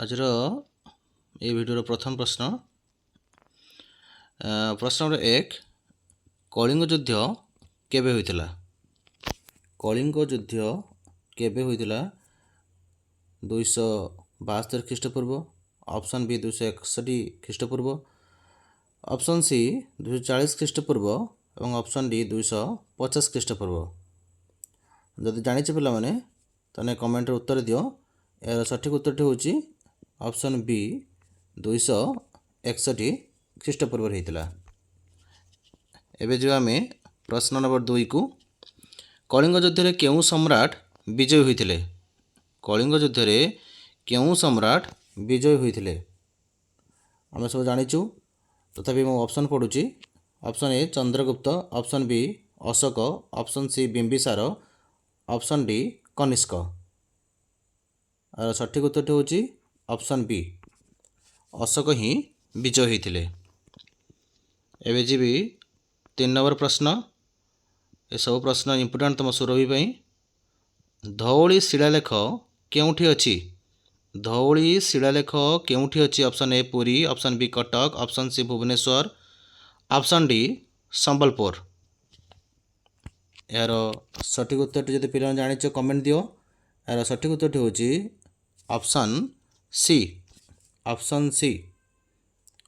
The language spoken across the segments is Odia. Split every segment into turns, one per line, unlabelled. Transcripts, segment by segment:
ଆଜିର ଏଇ ଭିଡ଼ିଓର ପ୍ରଥମ ପ୍ରଶ୍ନ, ପ୍ରଶ୍ନ ନମ୍ବର 1, କଳିଙ୍ଗ ଯୁଦ୍ଧ କେବେ ହୋଇଥିଲା? କଳିଙ୍ଗ ଯୁଦ୍ଧ କେବେ ହୋଇଥିଲା? 272 ଖ୍ରୀଷ୍ଟପୂର୍ବ, ଅପସନ୍ ବି 261 ଖ୍ରୀଷ୍ଟପୂର୍ବ, ଅପସନ୍ ସି 240 ଖ୍ରୀଷ୍ଟପୂର୍ବ ଏବଂ ଅପସନ୍ ଡି 250 ଖ୍ରୀଷ୍ଟପୂର୍ବ। ଯଦି ଜାଣିଛ ପିଲାମାନେ, ତାହେଲେ କମେଣ୍ଟରେ ଉତ୍ତର ଦିଅ। ଏହାର ସଠିକ୍ ଉତ୍ତରଟି ହେଉଛି ଅପସନ୍ ବି 261 ଖ୍ରୀଷ୍ଟପୂର୍ବରେ ହେଇଥିଲା। ଏବେ ଯିବା ଆମେ ପ୍ରଶ୍ନ ନମ୍ବର 2କୁ। କଳିଙ୍ଗ ଯୁଦ୍ଧରେ କେଉଁ ସମ୍ରାଟ ବିଜୟୀ ହୋଇଥିଲେ? କଳିଙ୍ଗ ଯୁଦ୍ଧରେ କେଉଁ ସମ୍ରାଟ ବିଜୟୀ ହୋଇଥିଲେ? ଆମେ ସବୁ ଜାଣିଛୁ, ତଥାପି ମୁଁ ଅପସନ୍ ପଢ଼ୁଛି। Option A Chandragupta, option B Ashoka, option C Bimbisara, option D Kanishka. ଏହାର ସଠିକ୍ ଉତ୍ତରଟି ହେଉଛି ଅପସନ୍ ବି ଅଶୋକ ହିଁ ବିଜୟ ହୋଇଥିଲେ। ଏବେ ଯିବି 3 ନମ୍ବର ପ୍ରଶ୍ନ। ଏସବୁ ପ୍ରଶ୍ନ ଇମ୍ପୋର୍ଟାଣ୍ଟ ତୁମ ସୁରଭି ପାଇଁ। ଧଉଳି ଶିଳାଲେଖ କେଉଁଠି ଅଛି? ଧଉଳି ଶିଳାଲେଖ କେଉଁଠି ଅଛି? Option A Puri, option B Cuttack, option C Bhubaneswar, option D Sambalpur. ଏହାର ସଠିକ୍ ଉତ୍ତରଟି ଯଦି ପିଲାମାନେ ଜାଣିଛ, କମେଣ୍ଟ ଦିଅ। ଏହାର ସଠିକ୍ ଉତ୍ତରଟି ହେଉଛି option C, option C.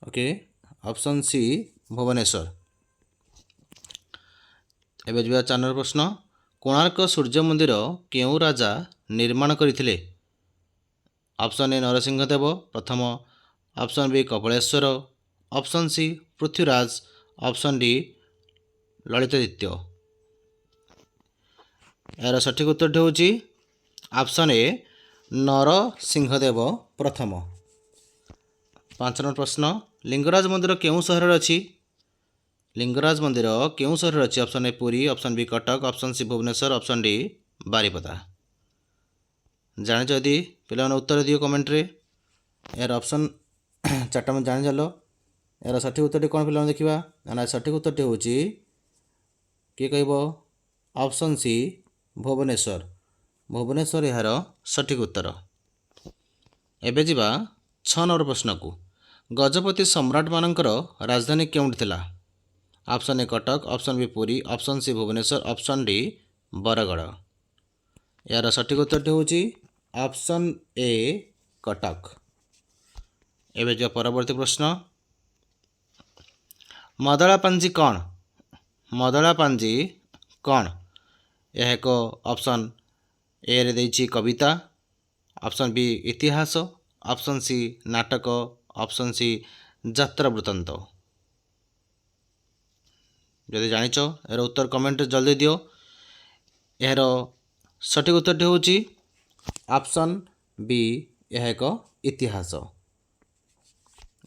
Okay, option C Bhubaneswar. ଏବେ ଯିବା 4 ନମ୍ବର ପ୍ରଶ୍ନ। କୋଣାର୍କ ସୂର୍ଯ୍ୟ ମନ୍ଦିର କେଉଁ ରାଜା ନିର୍ମାଣ କରିଥିଲେ? ଅପସନ୍ ଏ ନରସିଂହ ଦେବ ପ୍ରଥମ, option B Kapileswar, option C Prithviraj, option D Lalitaditya. ଏହାର ସଠିକ୍ ଉତ୍ତରଟି ହେଉଛି ଅପସନ୍ ଏ ନରସିଂହଦେବ ପ୍ରଥମ। 5 ନମ୍ବର ପ୍ରଶ୍ନ, ଲିଙ୍ଗରାଜ ମନ୍ଦିର କେଉଁ ସହରରେ ଅଛି? ଲିଙ୍ଗରାଜ ମନ୍ଦିର କେଉଁ ସହରରେ ଅଛି? Option A Puri, option B Cuttack, option C Bhubaneswar, option D Baripada. ଜାଣିଛ ଯଦି ପିଲାମାନେ, ଉତ୍ତର ଦିଅ କମେଣ୍ଟରେ। ଏହାର ଅପସନ୍ ଚାରିଟା ମୁଁ ଜାଣିଚାଲ। ଏହାର ସଠିକ୍ ଉତ୍ତରଟି କ'ଣ ପିଲାମାନେ ଦେଖିବା ନା, ସଠିକ୍ ଉତ୍ତରଟି ହେଉଛି, କିଏ କହିବ? Option C Bhubaneswar. Bhubaneswar ଏହାର ସଠିକ୍ ଉତ୍ତର। ଏବେ ଯିବା 6 ନମ୍ବର ପ୍ରଶ୍ନକୁ। ଗଜପତି ସମ୍ରାଟମାନଙ୍କର ରାଜଧାନୀ କେଉଁଠି ଥିଲା? Option A Cuttack, option B Puri, option C Bhubaneswar, option D Bargarh. ଏହାର ସଠିକ୍ ଉତ୍ତରଟି ହେଉଛି ଅପସନ୍ ଏ କଟକ। ଏବେ ଯିବା ପରବର୍ତ୍ତୀ ପ୍ରଶ୍ନ। ମଦଳା ପାଞ୍ଜି କ'ଣ? ମଦଳା ପାଞ୍ଜି କ'ଣ? ଏହା ଏକ ଅପସନ୍ ଏରେ ଦେଇଛି କବିତା, ଅପସନ୍ ବି ଇତିହାସ, ଅପସନ୍ ସି ନାଟକ, ଅପସନ୍ ସି ଯାତ୍ରା ବୃତ୍ତାନ୍ତ। ଯଦି ଜାଣିଛ, ଏହାର ଉତ୍ତର କମେଣ୍ଟରେ ଜଲ୍ଦି ଦିଅ। ଏହାର ସଠିକ୍ ଉତ୍ତରଟି ହେଉଛି ଅପସନ୍ ବି ଏହା ଏକ ଇତିହାସ।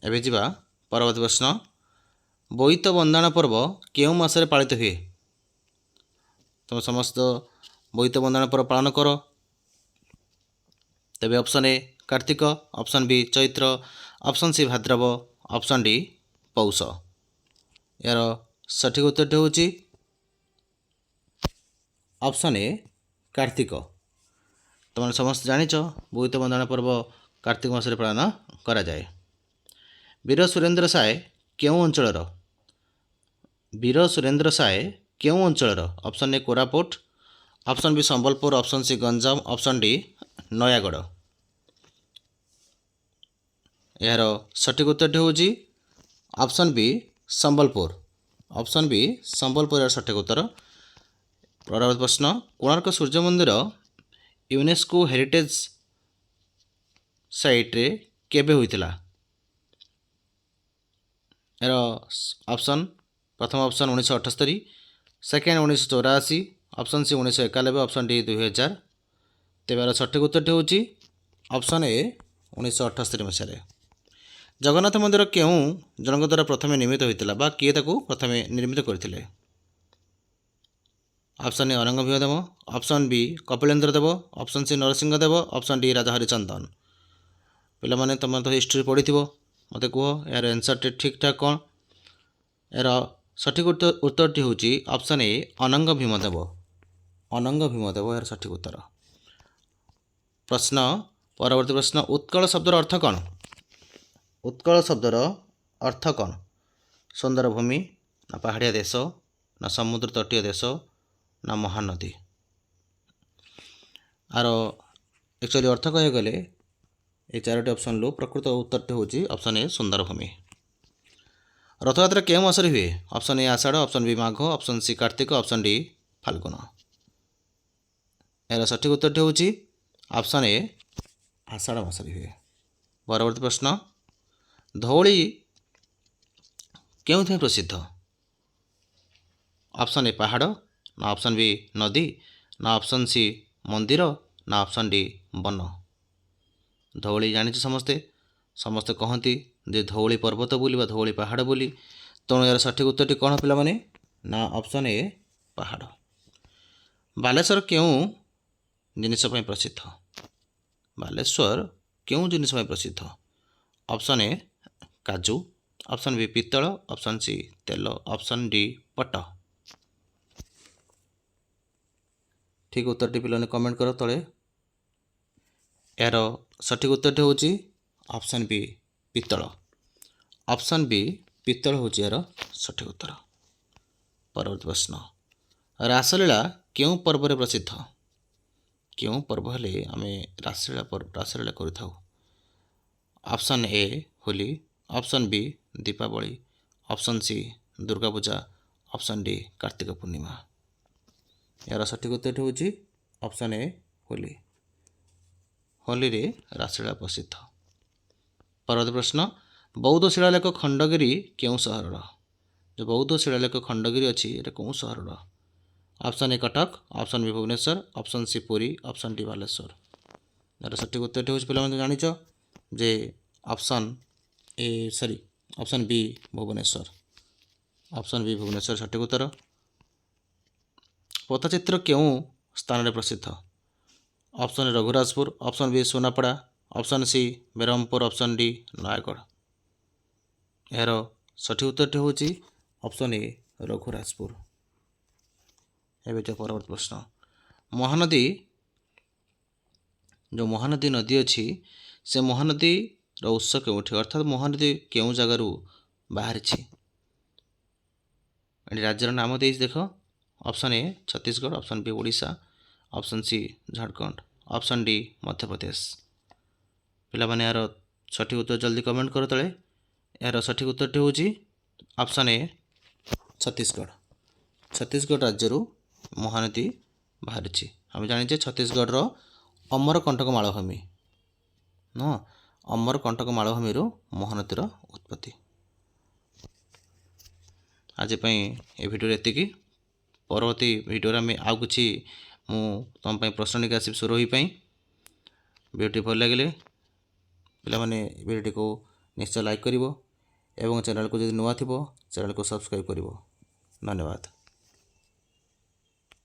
ଏବେ ଯିବା ପରବର୍ତ୍ତୀ ପ୍ରଶ୍ନ। ବୋଇତ ବନ୍ଦାଣ ପର୍ବ କେଉଁ ମାସରେ ପାଳିତ ହୁଏ? ତୁମେ ସମସ୍ତ ବୋଇତ ବନ୍ଦାଣ ପର୍ବ ପାଳନ କର। ତେବେ option A Kartik, option B Chaitra, option C Bhadraba, option D ପୌଷ। ଏହାର ସଠିକ୍ ଉତ୍ତରଟି ହେଉଛି ଅପସନ୍ ଏ କାର୍ତ୍ତିକ। ତୁମେ ସମସ୍ତେ ଜାଣିଛ, ବୋଇତ ବନ୍ଦାଣ ପର୍ବ କାର୍ତ୍ତିକ ମାସରେ ପାଳନ କରାଯାଏ। ବୀର ସୁରେନ୍ଦ୍ର ସାଏ କେଉଁ ଅଞ୍ଚଳର? ବୀର ସୁରେନ୍ଦ୍ର ସାଏ କେଉଁ ଅଞ୍ଚଳର? Option A Koraput, option B Sambalpur, option C Ganjam, option D Nayagarh. ଏହାର ସଠିକ୍ ଉତ୍ତରଟି ହେଉଛି option B Sambalpur. Option B Sambalpur ଏହାର ସଠିକ୍ ଉତ୍ତର। ପରବର୍ତ୍ତୀ ପ୍ରଶ୍ନ, କୋଣାର୍କ ସୂର୍ଯ୍ୟ ମନ୍ଦିର ୟୁନେସ୍କୋ ହେରିଟେଜ୍ ସାଇଟ୍ରେ କେବେ ହୋଇଥିଲା? ଏହାର ଅପସନ୍, ପ୍ରଥମ option 1978, second 1984, option C 1991, option D 2000। ତେବେ ଏହାର ସଠିକ୍ ଉତ୍ତରଟି ହେଉଛି ଅପସନ୍ ଏ 1978 ମସିହାରେ। ଜଗନ୍ନାଥ ମନ୍ଦିର କେଉଁ ଜଣଙ୍କ ଦ୍ୱାରା ପ୍ରଥମେ ନିର୍ମିତ ହୋଇଥିଲା ବା କିଏ ତାକୁ ପ୍ରଥମେ ନିର୍ମିତ କରିଥିଲେ? Option A Ananga Bhimdev, option B Kapilendra Deba, option C Narasingha Deba, option D Raja Harichandan. ପିଲାମାନେ, ତୁମେ ତ ହିଷ୍ଟ୍ରି ପଢ଼ିଥିବ, ମୋତେ କୁହ ଏହାର ଆନ୍ସର୍ଟି ଠିକ୍ ଠାକ୍ କ'ଣ? ଏହାର ସଠିକ୍ ଉତ୍ତରଟି ହେଉଛି ଅପସନ୍ ଏ ଅନଙ୍ଗ ଭୀମଦେବ। ଅନଙ୍ଗ ଭୀମଦେବ ଏହାର ସଠିକ୍ ଉତ୍ତର। ପ୍ରଶ୍ନ ପରବର୍ତ୍ତୀ ପ୍ରଶ୍ନ, ଉତ୍କଳ ଶବ୍ଦର ଅର୍ଥ କ'ଣ? ଉତ୍କଳ ଶବ୍ଦର ଅର୍ଥ କ'ଣ? ସୁନ୍ଦର ଭୂମି ନା ପାହାଡ଼ିଆ ଦେଶ ନା ସମୁଦ୍ର ତଟୀୟ ଦେଶ ନା ମହାନଦୀ? ଆର ଆକ୍ଚୁଆଲି ଅର୍ଥ କହିବାକୁ ଗଲେ ଏଇ ଚାରୋଟି ଅପସନ୍ରୁ ପ୍ରକୃତ ଉତ୍ତରଟି ହେଉଛି ଅପସନ୍ ଏ, ସୁନ୍ଦର ଭୂମି। ରଥଯାତ୍ରା କେଉଁ ମାସରେ ହୁଏ? Option A Ashadha, option B Magha, option C Kartik, option D ଫାଲ୍ଗୁନ। ଏହାର ସଠିକ୍ ଉତ୍ତରଟି ହେଉଛି ଅପସନ୍ ଏ, ଆଷାଢ଼ ମାସରେ ହୁଏ। ପରବର୍ତ୍ତୀ ପ୍ରଶ୍ନ, ଧଉଳି କେଉଁଥିପାଇଁ ପ୍ରସିଦ୍ଧ? ଅପସନ୍ ଏ ପାହାଡ଼ ନା ଅପସନ୍ ବି ନଦୀ ନା ଅପସନ୍ ସି ମନ୍ଦିର ନା ଅପସନ୍ ଡି ବନ। ଧଉଳି ଜାଣିଛୁ ସମସ୍ତେ, ସମସ୍ତେ କହନ୍ତି ଯେ ଧଉଳି ପର୍ବତ ବୋଲି ବା ଧଉଳି ପାହାଡ଼ ବୋଲି। ତେଣୁ ଏହାର ସଠିକ୍ ଉତ୍ତରଟି କ'ଣ ପିଲାମାନେ? ନା ଅପସନ୍ ଏ ପାହାଡ଼। ବାଲେଶ୍ୱର କେଉଁ ଜିନିଷ ପାଇଁ ପ୍ରସିଦ୍ଧ? ବାଲେଶ୍ୱର କେଉଁ ଜିନିଷ ପାଇଁ ପ୍ରସିଦ୍ଧ? ଅପସନ୍ ଏ କାଜୁ, ଅପସନ୍ ବି ପିତ୍ତଳ, ଅପସନ୍ ସି ତେଲ, ଅପସନ୍ ଡି ପଟ। ଠିକ୍ ଉତ୍ତରଟି ପିଲାମାନେ କମେଣ୍ଟ କର ତଳେ। ଏହାର ସଠିକ୍ ଉତ୍ତରଟି ହେଉଛି ଅପସନ୍ ବି ପିତ୍ତଳ। ଅପସନ୍ ବି ପିତ୍ତଳ ହେଉଛି ଏହାର ସଠିକ୍ ଉତ୍ତର। ପରବର୍ତ୍ତୀ ପ୍ରଶ୍ନ, ରାସଲୀଳା କେଉଁ ପର୍ବରେ ପ୍ରସିଦ୍ଧ? କେଉଁ ପର୍ବ ହେଲେ ଆମେ ରାସଲୀଳା କରିଥାଉ? Option A Holi, option B Deepavali, option C Durga Puja, option D Kartik Purnima. ଏହାର ସଠିକ୍ ଉତ୍ତରଟି ହେଉଛି ଅପସନ୍ ଏ ହୋଲି। ହୋଲିରେ ରାସଲୀଳା ପ୍ରସିଦ୍ଧ। ପରବର୍ତ୍ତୀ ପ୍ରଶ୍ନ, ବୌଦ୍ଧ ଶିଳାଲେଖ ଖଣ୍ଡଗିରି କେଉଁ ସହରର? ଯେଉଁ ବୌଦ୍ଧ ଶିଳାଲେଖ ଖଣ୍ଡଗିରି ଅଛି, ଏଇଟା କେଉଁ ସହରର? Option A Cuttack, option B Bhubaneswar, option C Puri, option D Balasore. ଏହାର ସଠିକ୍ ଉତ୍ତରଟି ହେଉଛି ପିଲାମାନେ ଜାଣିଛ ଯେ option A, sorry, option B Bhubaneswar. Option B Bhubaneswar ସଠିକ୍ ଉତ୍ତର। ପଟ୍ଟଚିତ୍ର କେଉଁ ସ୍ଥାନରେ ପ୍ରସିଦ୍ଧ? Option A Raghurajpur, option B Sunapada, option C Berhampur, option D Nayagarh. ଏହାର ସଠିକ୍ ଉତ୍ତରଟି ହେଉଛି ଅପସନ୍ ଏ ରଘୁରାଜପୁର। ଏବେ ଯେଉଁ ପରବର୍ତ୍ତୀ ପ୍ରଶ୍ନ, ମହାନଦୀ, ଯେଉଁ ମହାନଦୀ ନଦୀ ଅଛି, ସେ ମହାନଦୀର ଉତ୍ସ କେଉଁଠି? ଅର୍ଥାତ୍ ମହାନଦୀ କେଉଁ ଜାଗାରୁ ବାହାରିଛି? ଏଠି ରାଜ୍ୟର ନାମ ଦେଇଛି ଦେଖ। Option A Chhattisgarh, option B Odisha, option C Jharkhand, option D Madhya Pradesh. ପିଲାମାନେ, ଏହାର ସଠିକ୍ ଉତ୍ତର ଜଲ୍ଦି କମେଣ୍ଟ କର ତଳେ। ଏହାର ସଠିକ୍ ଉତ୍ତରଟି ହେଉଛି ଅପସନ୍ ଏ ଛତିଶଗଡ଼। ଛତିଶଗଡ଼ ରାଜ୍ୟରୁ ମହାନଦୀ ବାହାରିଛି। ଆମେ ଜାଣିଛେ ଛତିଶଗଡ଼ର ଅମରକଣ୍ଟକ ମାଳଭୂମି ନୁହଁ, ଅମରକଣ୍ଟକ ମାଳଭୂମିରୁ ମହାନଦୀର ଉତ୍ପତ୍ତି। ଆଜି ପାଇଁ ଏ ଭିଡ଼ିଓରେ ଏତିକି। ପରବର୍ତ୍ତୀ ଭିଡ଼ିଓରେ ଆମେ ଆଉ କିଛି ମୁଁ ତୁମ ପାଇଁ ପ୍ରଶ୍ନ ନେଇକି ଆସିବି ସୁରୋହି ପାଇଁ। ଭିଡ଼ିଓଟି ଭଲ ଲାଗିଲେ ପିଲାମାନେ ଭିଡ଼ିଓଟିକୁ ନିଶ୍ଚୟ ଲାଇକ୍ କରିବ ଏବଂ ଚ୍ୟାନେଲକୁ ଯଦି ନୂଆ ଥିବ, ଚ୍ୟାନେଲକୁ ସବସ୍କ୍ରାଇବ୍ କରିବ। ଧନ୍ୟବାଦ।